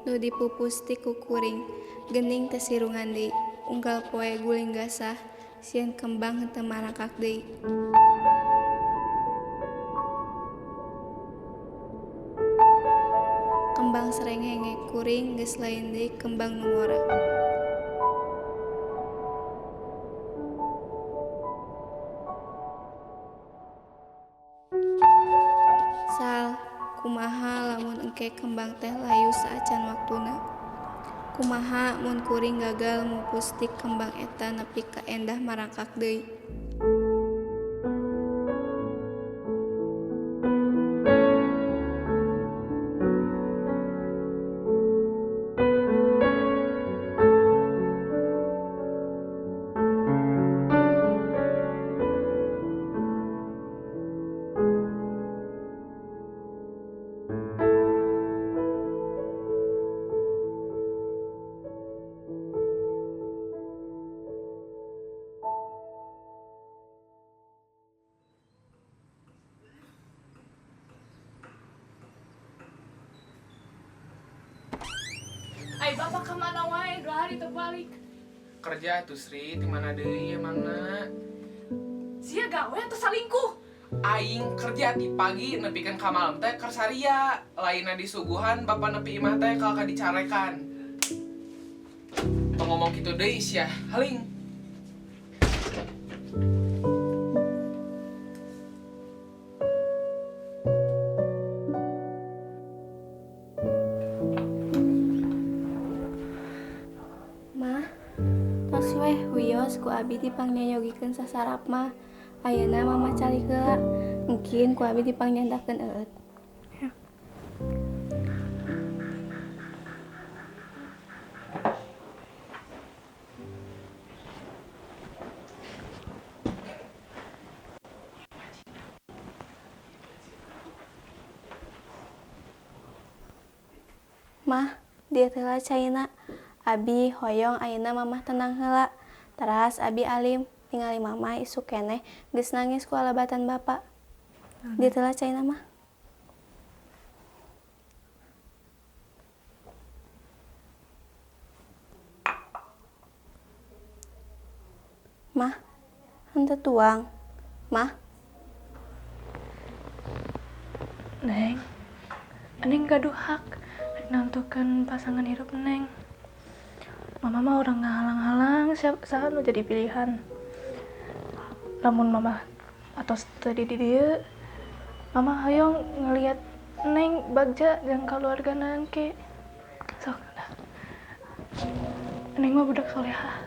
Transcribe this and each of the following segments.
Nu dipupustik ku kuring geuning teu sirungan deui. Unggal poe guling gasah sieun kembang henteu marangkak deui. Kembang srengenge kuring geus lain deui kembang nu ngora. Sal, kumaha lamun engke kembang teh layu saacan waktuna? Kumaha mun kuring gagal mupustik kembang eta nepi ka endah marangkak deui? Ai bapak kemana wae 2 hari terbalik. Kerja tuh Sri, di mana deui emangna? Sia gawe atau salingkuh? Aing kerja di pagi nepikeun ka malam teh keur saria. Lainna disuguhan bapak nepi imah teh kalka dicarekan. Tong ngomong kitu deui sia, haling. Mah, tos weh wios ku abi dipangnyoyogikeun sasarap mah. Ayeuna mama calik heula, mungkin ku abi dipangnyandakkeun eueut. Ya. Mah, dieu teh heula caina. Abi hoyong ayeuna mamah tenang heula. Teras abi alim ningali mama isuk keneh geus nangis ku alabatan bapa. Dieu teh heula caina mah. Mah, henteu tuang. Mah. Neng, Neng gaduh hak nentukeun pasangan hirup Neng. Mama mah urang ngahalang-halang siap saha nu jadi pilihan. Lamun mama atos teu di dieu, mama hoyong ngeliat Neng bagja jeung kaluargana engke. Sok dah. Neng mah budak solehah.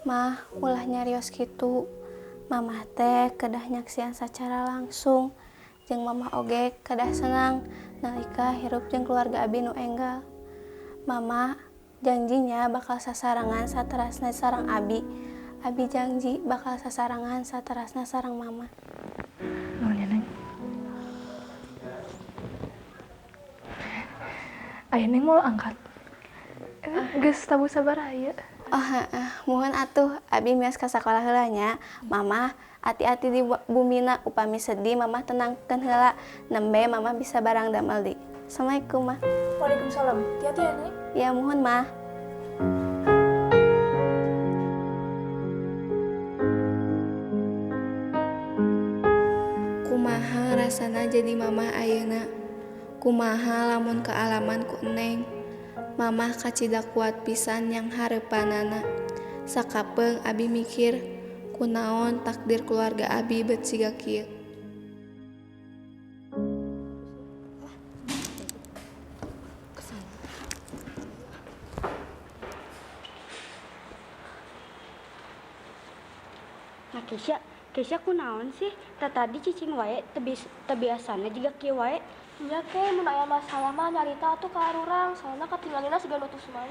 Mah, ulah nyarios kitu. Mamah teh kedah nyaksian sacara langsung. Jeung mamah oge kedah senang nalika hirup jeung keluarga abi nu enggal. Mama janjinya bakal sasarangan saterasna sareng abi. Abi janji bakal sasarangan saterasna sareng mama. Nuhun ya, Neng. Aya Neng mau angkat. Geus tabuh sabaraha ieu? Oh, heeh. Muhun atuh abi mios ka sakolah heula nya. Mama ati-ati di bumina upami sedih mama tenangkeun heula. Nembe mama bisa barang damel deui. Assalamualaikum, Mah. Waalaikumsalam. Hati-hati ya, Neng. Ya, muhun, Mah. Kumaha rasana jadi mamah ayeuna? Kumaha lamun kaalaman ku Neng? Mamah kacida kuat pisan yang hareupanana. Sakapeung abi mikir, kunaon takdir keluarga abi bet siga kieu. Nah, Kesya, Kesya kunaon sih? Tadi cicing wae teu biasana jiga kieu wae. Iya ke, mun aya masalah mah nyarita atuh ka arurang, soalna katinggalina siga nu tos mah.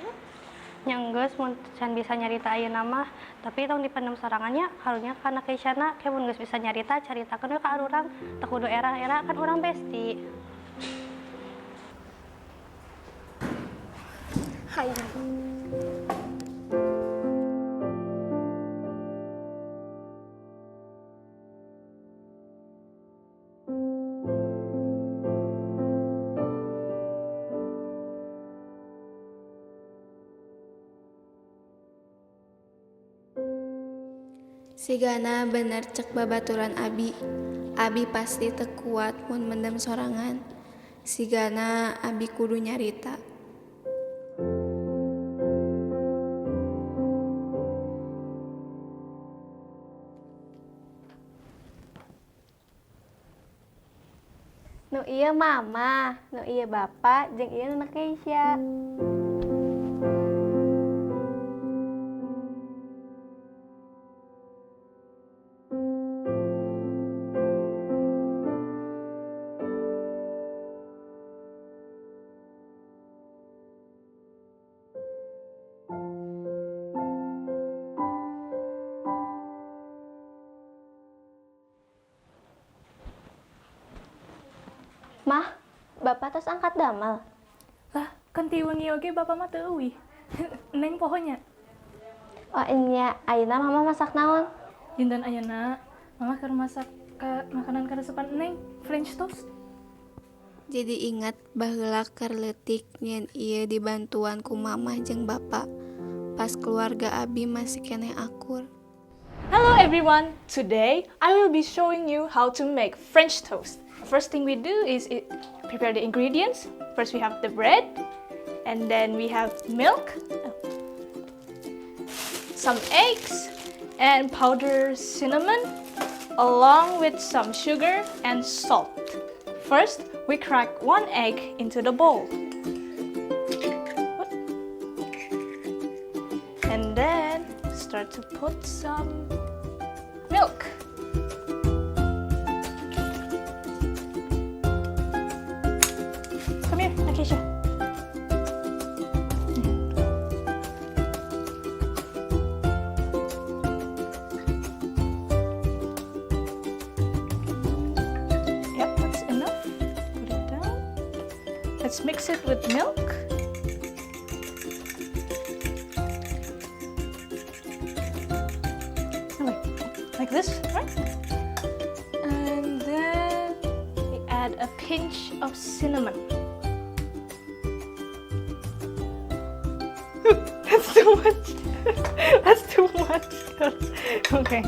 Nya geus mun can bisa nyarita ayeuna mah, tapi tong dipendem sorangannya, karunya kana Kesyana, ke mun geus bisa nyarita caritakeun we ka arurang, teu kudu era-era kan urang besti. Hai. Sigana bener cek babaturan abi. Abi pasti teu kuat mun mendem sorangan. Sigana abi kudu nyarita. Nu ieu mama, nu ieu bapak, jeung ieu anak Keisha. Mah, bapak tos angkat damel. Lah, kan ti wengi oge bapak mah teu euwih. Neng poho nya. Oh enya, ayeuna mama masak naon? Dinten ayeuna mama keur masak ka makanan karesepan Neng, French toast. Jadi ingat baheula keur leutik nyieun ieu dibantuan ku mamah jeung bapak. Pas keluarga abi masih keneh akur. Hello everyone, today I will be showing you how to make French toast. First thing we do is prepare the ingredients. First we have the bread, and then we have milk, some eggs, and powdered cinnamon, along with some sugar and salt. First, we crack one egg into the bowl. And then start to put some milk. Come here, Nakesha. Yep, that's enough. Put it down. Let's mix it with milk. Like this, right? And then we add a pinch of cinnamon. That's too much. That's too much. Okay.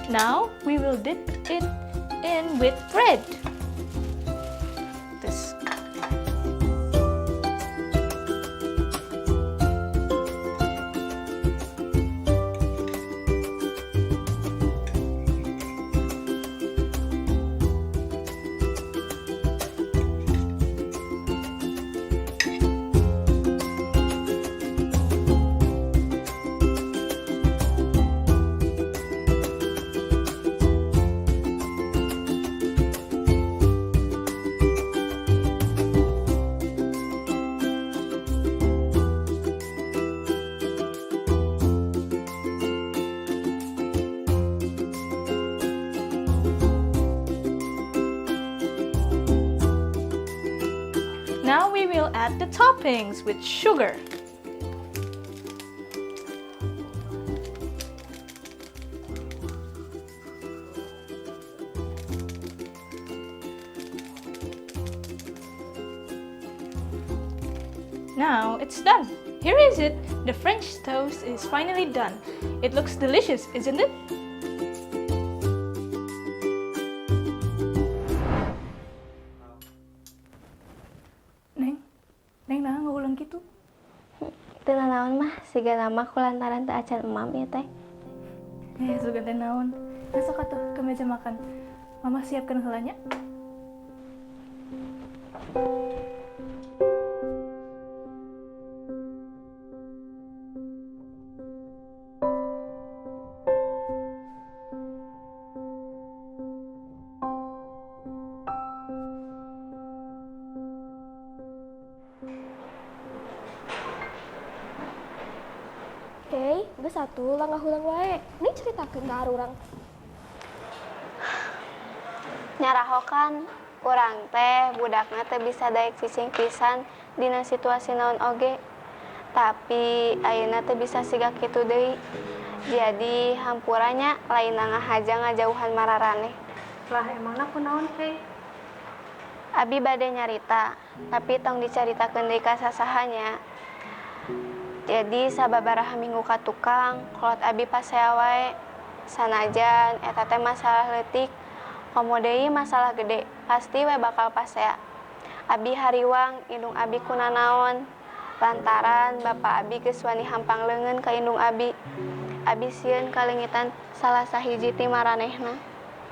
Now we will dip it in with bread. This. Now we will add the toppings with sugar. Now it's done. Here is it. The French toast is finally done. It looks delicious, isn't it? Neng, Neng naha ngahuleng kitu? Teu nanaon mah, sigana mah kulantaran teu acan emam ieu teh. Sugan teh naon? Masuk atuh ke meja makan. Mama siapkan heula nya. Oke, geus atuh ulah ngahuleng wae. Nih caritakeun ka arurang. Nyaraho kan urang teh budakna teh bisa daek cicing pisan dina situasi naon oge. Tapi ayeuna teh bisa siga kitu deui. Jadi hampuranya lain ngahaja ngajauhan mararaneh. Lah emangna kunaon, Kei? Abi bade nyarita, tapi tong dicaritakeun deui ka sasaha nya. Jadi sababaraha minggu ka tukang, kolot abi pasea wae. Sanajan eta teh masalah leutik, komo deui masalah gede, pasti we bakal pasea. Abi hariwang indung abi kunanaon. Lantaran bapa abi geus wani hampang leungeun ka indung abi. Abi sieun kaleungitan salah sahiji ti maranehna.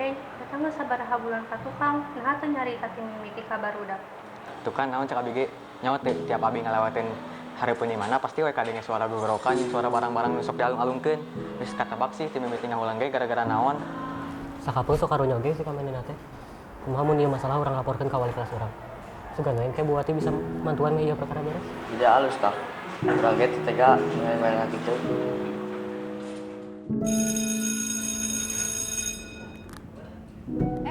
Hei, eta mah sabaraha bulan ka tukang, naha teu nyarita ti mimiti ka barudak. Tuh kan naon cek abi ge, nyawa teu tiap abi ngalewatin hareupeun imahna pasti we kadenge suara gogorokan jeung suara barang-barang nu sok dialung-alungkeun. Geus katebak sih ti mimiti ngahulang ge gara-gara naon. Sakapeung sok karunya oge sih ka manehna teh. Kumaha mun ieu masalah urang laporkeun ka wali kelas urang. Sugan we engke Bu Wati bisa mantuan ieu perkara beres. Tidak halus tah. Urang ge teu tega main-main kitu.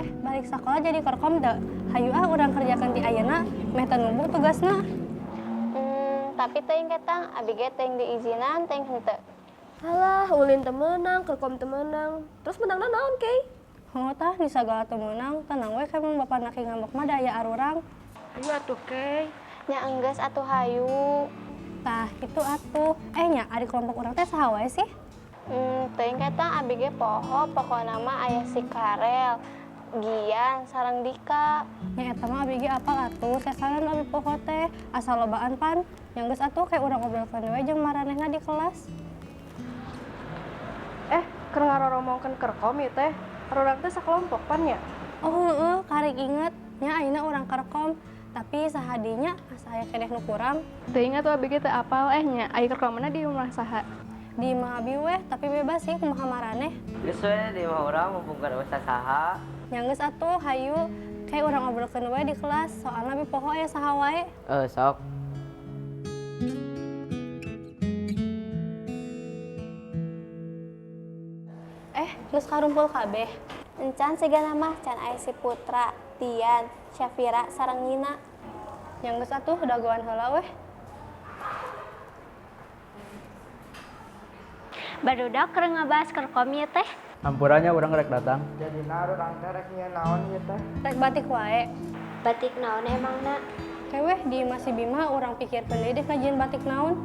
Eh, balik sekolah jadi kerkom teu? Hayu ah urang kerjakeun ti ayeuna, meh teu numbuk tugasna. Tapi teuing ketang, abi ge teuing diizinan teuing henteu. Halah, ulin teu meunang, kerkom teu meunang. Terus meunangna naon, Kei? Heuh tah, di sagala teu meunang, tenang we mun bapak naki ngambek mah da aya arurang. Hayu atuh, Kei. Nya enggeus atuh hayu. Tah, kitu atuh. Eh nya, ari kelompok urang teh saha wae sih? Teuing ketang abi ge poho, pokona mah aya si Karel, Gian, sareng Dika. Nya eta mah abi ge apal atuh, sesaran abi poho teh, asal lobaan pan. Nya geus atuh kayak urang obrolkeun we jeung maranehna di kelas. Eh, keur ngaroromongkeun kerkom ieu teh, urang teh sakelompok pan nya? Oh heeh, karek inget, nya ayeuna urang kerkom. Tapi sahadinya asa aya keneh nu kurang. Teuing atuh abi ge teu apal eh nya, ari kerkomna di imah saha? Di imah abi weh, tapi bebas sih kumaha maraneh. Geus we di imah urang mumpung kada usah saha. Nya geus atuh hayu, kayak urang obrolkeun we di kelas, soalna abi poho aya saha wae. Eh, sok. Eh, geus karumpul kabeh. Encan sigana mah can aya si Putra, Tian, Syafira sareng Nina. Nya geus atuh dagoan heula weh. Barudak keur ngabahas kerkom ieu teh. Hampuranya urang rek datang. Jadina urang teh rek nyieun naon ieu teh? Rek batik wae. Batik naon emangna? Teh weh di imah si Bima urang pikirkeun deui deh ngajieun batik naon.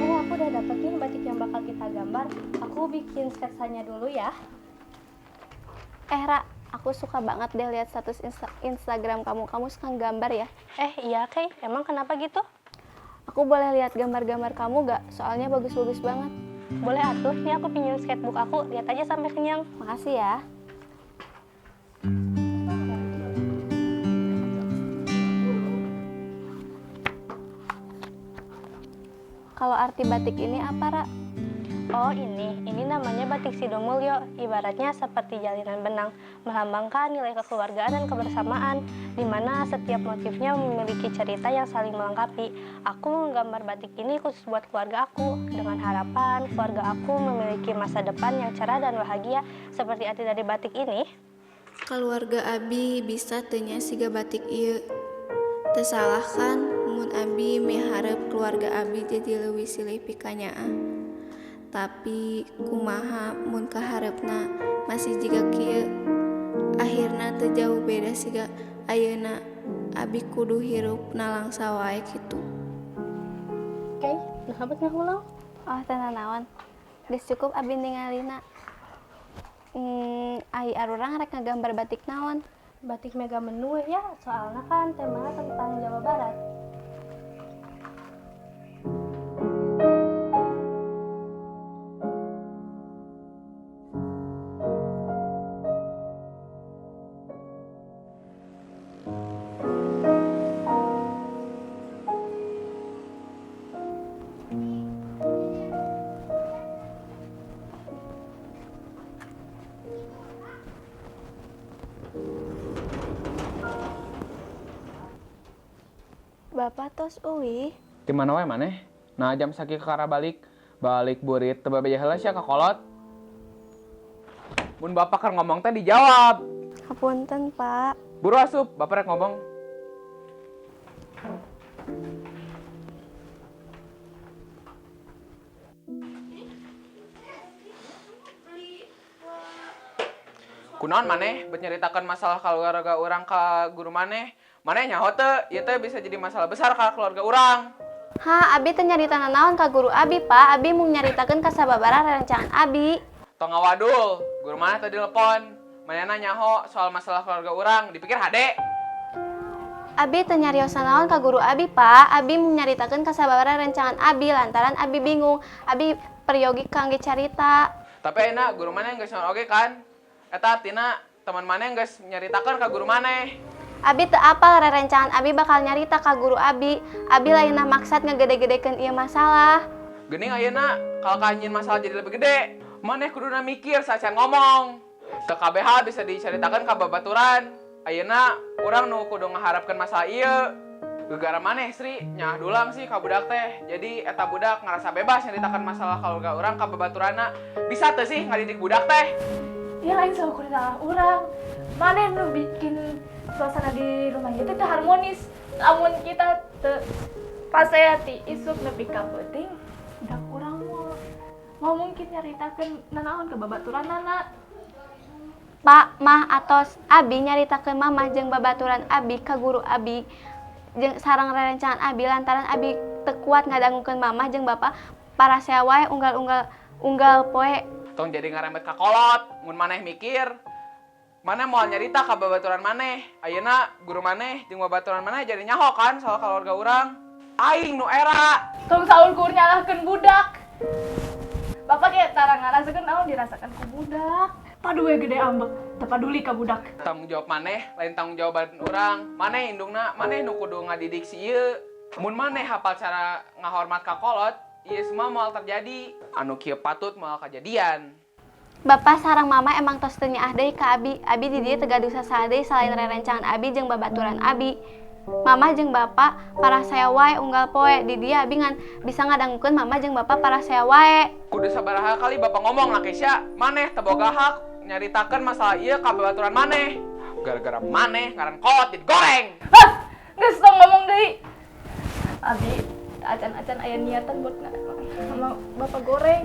Eh, aku udah dapet nih batik yang bakal kita gambar. Aku bikin sketsanya dulu ya. Eh, Ra, aku suka banget deh lihat status Instagram kamu. Kamu suka gambar ya? Eh, iya, Kei. Emang kenapa gitu? Aku boleh lihat gambar-gambar kamu gak? Soalnya bagus-bagus banget. Boleh atuh. Nih aku pinjam sketchbook aku. Lihat aja sampai kenyang. Makasih ya. Kalau arti batik ini apa, Ra? Oh ini namanya batik Sidomulyo. Ibaratnya seperti jalinan benang, melambangkan nilai kekeluargaan dan kebersamaan, di mana setiap motifnya memiliki cerita yang saling melengkapi. Aku menggambar batik ini khusus buat keluarga aku, dengan harapan keluarga aku memiliki masa depan yang cerah dan bahagia seperti arti dari batik ini. Keluarga abi bisa teu nya siga batik ieu. Teu salah kan mun abi miharep keluarga abi jadi leuwih silih pikanyaah. Tapi kumaha mun kaharepna masih jiga kieu, akhirna teu jauh beda siga ayeuna abi kudu hirup nalangsa wae kitu. Oke, naha bet ngahulang? Oh, teu nanaon. Geus cukup abi ningalina. Ai arurang rek ngagambar batik naon? Batik Mega Menu ya, soalna kan temanya tentang Jawa Barat. Bapak tos uwih. Di mana wae maneh? Nah jam sakieu kakara balik. Balik burit teu babeja heula sia ka kolot. Mun bapak keur ngomong teh dijawab. Hapunten, Pak. Buru asup, bapak rek ngomong. Kunaon maneh bet nyaritakeun masalah keluarga urang ka guru maneh? Maneh nyaho teu, ieu teh bisa jadi masalah besar ka keluarga urang. Ha, abi teu nyarita nanaon ka guru abi, Pak. Abi mung nyaritakeun kasababaraha rerencangan abi. Tong ngawadul, guru maneh tadi telepon. Manehna nyaho soal masalah keluarga urang, dipikir hade. Abi teu nyariosan naon ka guru abi, Pak. Abi mung nyaritakeun kasababaraha rencangan abi lantaran abi bingung. Abi peryogi kangge carita. Tapi enak guru maneh geus nyaho oge kan? Eta artina teman maneh geus nyaritakeun ka guru maneh. Abi teu apal rerencangan abi bakal nyarita ka guru abi. Abi lainna maksad ngegede-gedekeun ieu masalah. Geuning ayeuna kalau nyieun masalah jadi lebih gede. Maneh kuduna mikir sacan ngomong. Teu kabeh hal bisa dicaritakeun ka babaturan. Ayeuna urang nu kudu ngaharapkeun masalah ieu. Gegara maneh Sri nyaah dulang sih ka budak teh. Jadi eta budak ngerasa bebas nyaritakeun masalah keluarga urang ka babaturanna. Bisa teu sih ngadidik budak teh? Ya lain saukur salah urang. Maneh nu bikin suasana di rumah itu teu harmonis. Lamun kita teu pasea ti isuk nepi ka peuting, budak urang moal mungkin nyaritakeun nanaon ke babaturanana. Pak, Mah, atos abi nyaritakeun mamah jeung babaturan abi ka guru abi jeung sareng rerencangan abi lantaran abi teu kuat ngadangukeun mamah jeung bapak parasea wae unggal-unggal unggal poe. Tong jadi ngarembet ka kolot, mun maneh mikir maneh moal nyarita ka babaturan maneh. Ayeuna guru maneh jeung babaturan maneh jadi nyaho kan soal keluarga urang. Aing nu era. Tong saukur nyalahkeun budak. Bapak ge tara ngarasakeun naon dirasakan ku budak. Padu we gede ambek, teu paduli ka budak. Tanggung jawab maneh lain tanggung jawaban urang. Maneh indungna, maneh nu kudu ngadidik si ieu. Mun maneh hafal cara ngahormat ka kolot, ieu semua moal terjadi. Anu kieu patut moal kajadian. Bapak sareng mama emang tos teu nyaah deui ka abi. Abi di dieu teu gaduh sasaha deui selain rerencangan abi jeung babaturan abi. Mama jeung bapak parasea wae unggal poe. Di dieu abi ngan bisa ngadangukeun mama jeung bapak parasea wae. Kudu sabaraha kali bapak ngomong lah Kesya, maneh teu boga hak nyaritakeun masalah ieu ka babaturan maneh. Gara-gara maneh ngaran kolot jadi goreng. Hah, geus tong ngomong deui. Abi acan-acan aya niatan buat sama bapak goreng.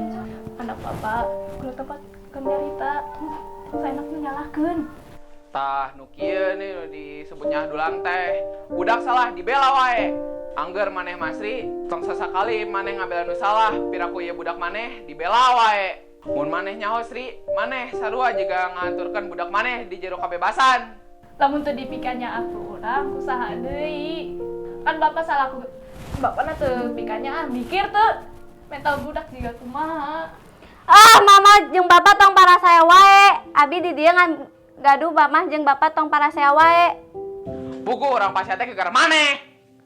Anak bapak kudu tempat keur nyarita, tong saenakna nyalahkeun. Tah nu kieu nih nu disebutnya dulang teh. Budak salah dibela wae. Angger maneh Masri, tong sasakali maneh ngabela nu salah, piraku ieu budak maneh dibela wae. Mun maneh nyaho Sri, maneh sarua jiga ngaturkeun budak maneh di jero kabebasan. Lamun teu dipikanya aku urang kusaha deui. Kan bapak salah ku. Bapakna teu pikanya mikir teu. Mental budak jiga kumaha. Ah, mama jeung bapak tong parasea wae. Abi di dieu ngan gaduh mama jeung bapak tong parasea wae. Pugu urang pasea teh gegara maneh.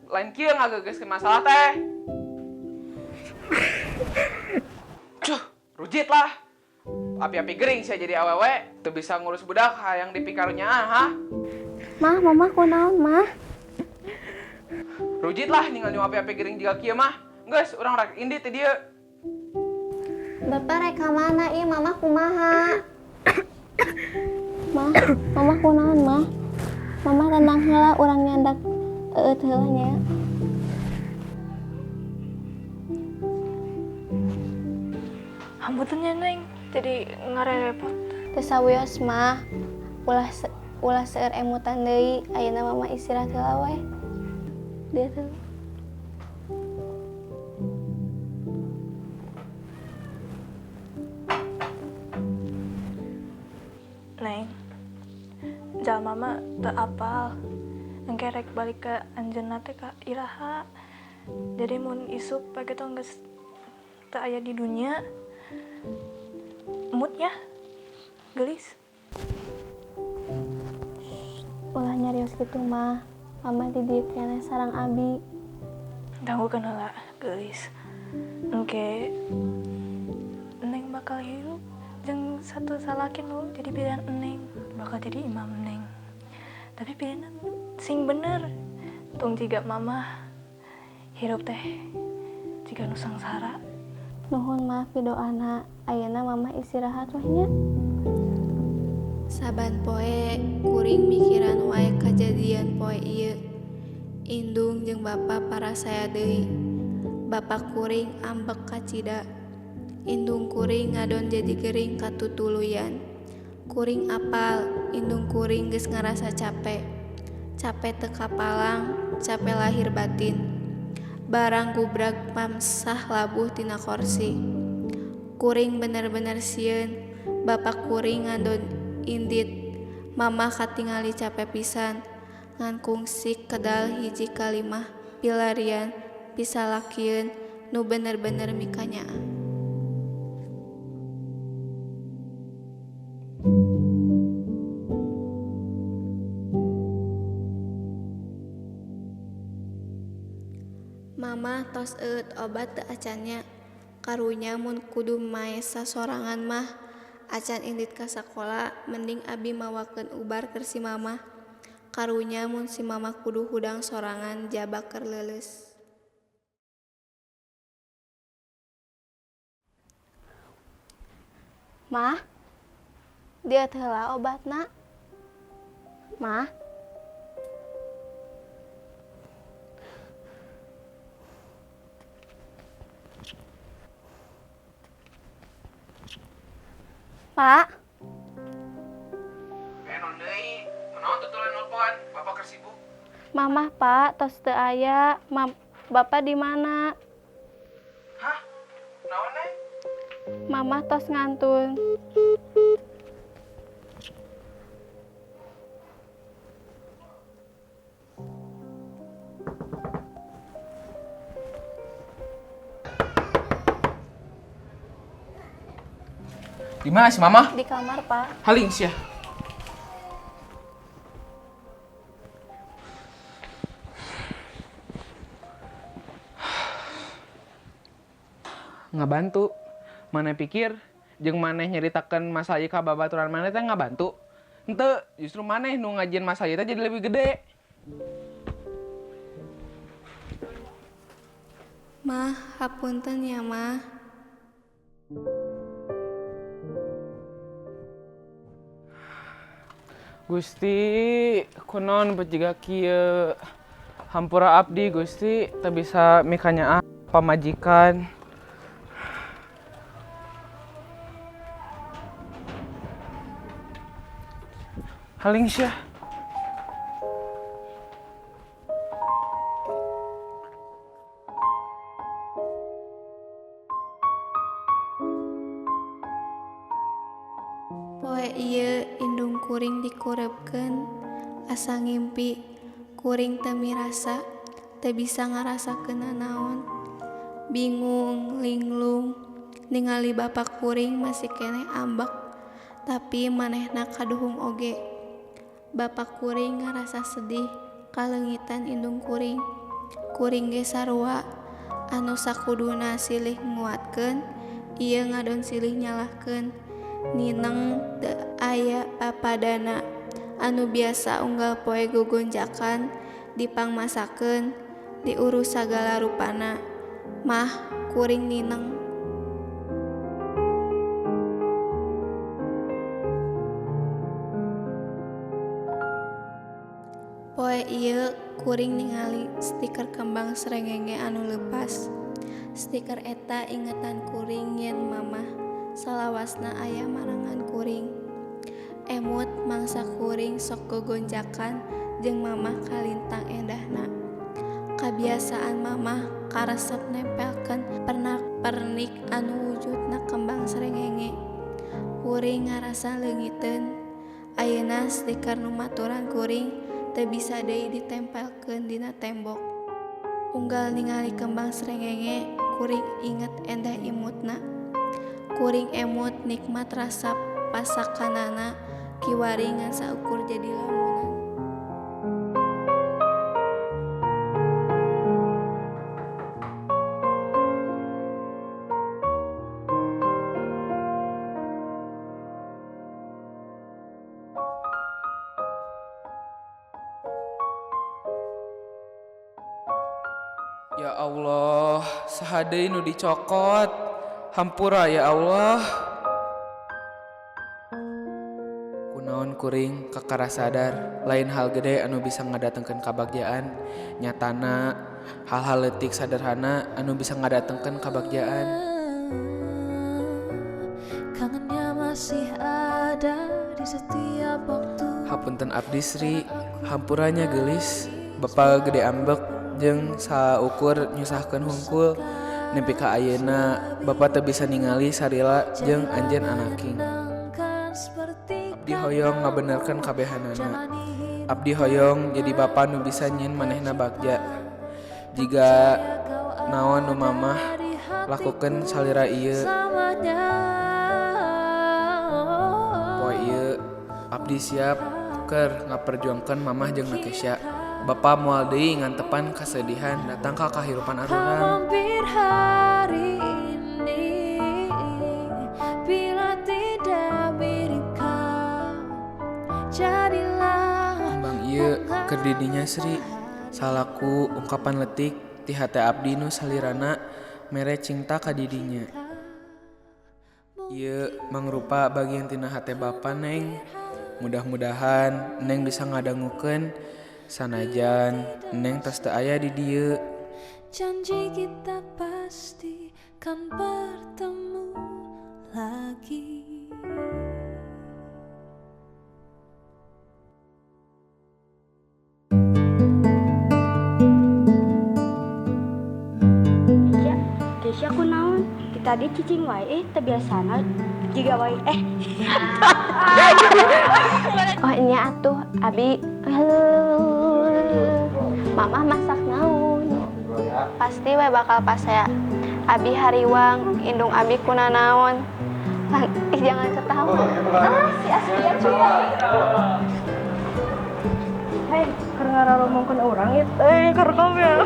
Lain kieu ngagegeskeun masalah teh. Cuh, rujit lah. Api-api gering sia jadi awewe, teu bisa ngurus budak hayang dipikarunyaan, ha? Mah, mama kunaon, mah? Rujit lah ninggal nyu api-api gering jiga kieu mah. Geus, urang rek indit di dieu. Bapak rek ka mana ieu mama kumaha? Mah, mama kunaon, mah? Mama tenang heula urang nyandak eueut heula nya. Hampura nya Neng, jadi ngarerepot. Teu sawios mah, ulah seueur emutan deui. Ayeuna mama istirahat heula we. Dia tuh. Neng, jalma mama teu apal. Engke rek balik ke anjeunna teh ka iraha. Jadi mun isuk pake tong geus teu aya di dunia. Mood ya, gelis. Ulah nyarios kitu mah. Mama di dieu keneh sareng abi. Dangukeun heula gelis. Engke Neng bakal hirup jeung satu salaki nu jadi pilihan Neng, bakal jadi imam Neng. Tapi pilihan sing bener. Tong jiga mama hirup teh jiga nu sangsara. Nuhun mah pidoana. Ayeuna mama istirahat weh nya. Saban poe kuring mikiran wae kajadian poe ieu. Indung jeung bapa parasea deui. Bapa kuring ambek kacida. Indung kuring ngadon jadi gering katutuluyan. Kuring apal indung kuring geus ngarasa cape. Cape teu kapalang, cape lahir batin. Barang gubrag mamsah labuh tina korsi. Kuring bener-bener sieun, bapak kuring ngadon indit. Mamah katingali cape pisan, ngan kungsi kedal hiji kalimah pilarian pisalakieun nu bener-bener mikanyaah. Mamah tos eueut obat teu acan nya. Karunya mun kudu maesa sorangan mah acan indit ka sakola mending abi mawakeun ubar keur si mamah. Karunya mun si mamah kudu hudang sorangan jaba keur leuleus. Mah, dieut heula obatna. Mah. Pak. Non deui, kunaon tutulan nelpon? Bapak keur sibuk. Mamah, Pak, tos teu aya. Bapak di mana? Hah? Naon, Neng? Mamah tos ngantun. Di mana si Mama? Di kamar, Pak. Haling sia. Ngabantu. Maneh pikir jeung maneh nyeritakeun masalah ieu ka babaturan maneh teh ngabantu. Henteu, justru maneh nu ngajieun masalah ieu teh jadi lebih gede. Mah, hapunten ya, Mah. Gusti, kunaon bet jiga kieu. Hampura abdi Gusti, teu bisa mikanyaah pamajikan. Haling sia. Poe ieu indung kuring dikureupkeun asa ngimpi, kuring teu mirasa, teu bisa ngarasakeun nanaon. Bingung, linglung, ningali bapak kuring masih keneh ambek, tapi manehna kaduhung oge. Bapak kuring ngarasa sedih kaleungitan indung kuring. Kuring ge sarua, anu sakuduna silih nguatkeun, ieu ngadon silih nyalahkeun. Nineng teu aya papadana anu biasa unggal poe gogonjakan dipangmasakeun diurus sagala rupana. Mah, kuring nineng. Poe ieu kuring ningali stiker kembang srengenge anu leupas. Stiker eta ingetan kuring yen mamah salawasna aya marangan kuring. Emut mangsa kuring sok gogonjakan jeung mamah kalintang endahna. Kabiasaan mamah karesep nempelkeun pernak-pernik anu wujudna kembang srengenge. Kuring ngarasa leungiteun. Ayeuna stiker nu maturan kuring teu bisa deui ditempelkeun dina tembok. Unggal ningali kembang srengenge, kuring inget endah imutna. Kuring emut nikmat rasa pasakanana kiwari ngan saukur jadi lamunan. Ya Allah, saha deui nu dicokot. Hampura ya Allah. Kunaon kuring kakara sadar lain hal gede anu bisa ngadatengkeun kabagjaan. Nyatana hal-hal leutik sederhana anu bisa ngadatengkeun kabagjaan. Kangennya masih ada. Hapunten abdi Sri, hampura nya geulis, Bapa gede ambek jeung saukur nyusahkeun hungkul nepi ka ayeuna Bapa teu bisa ningali sarila jeung anjeun anaking. Abdi hoyong ngabenerkeun kabehanana. Abdi hoyong jadi bapa nu bisa nyieun manehna bagja. Jiga naon nu mamah lakukeun salira ieu. Poe ieu abdi siap keur ngaperjuangkeun mamah jeung Nakesha. Bapa moal deui ngantepan kasedihan datang ka kahirupan arurang. Kembang ieu keur di dinya Sri, salaku ungkapan letik ti hate abdi nu salirana mere cinta ka didinya. Ieu mangrupa bagian tina hate bapa Neng. Mudah-mudahan Neng bisa ngadangukeun sanajan Neng tos teu aya di dieu. Janji kita pasti kan bertemu lagi. Kesya kunaon? Tadi cicing wae teu biasana jiga wae Oh nya atuh abi mamah masak naon pasti we bakal pasea abi hariwang indung abi kunanaon. Ih jangan ketawa. Ah si Askia cuy. Hei, keur ngararomongkeun urang ieu teh keur kabeh.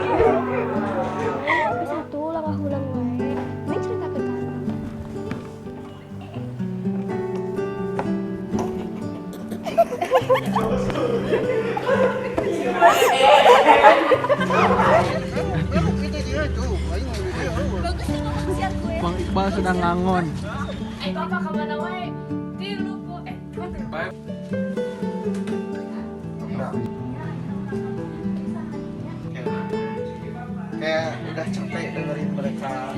Satu lah ulang wae. Ini ceritakeun ka urang. Bang Iqbal sedang ngangon. Bapak kemana wae? Tilu po Kayak udah capek dengerin mereka.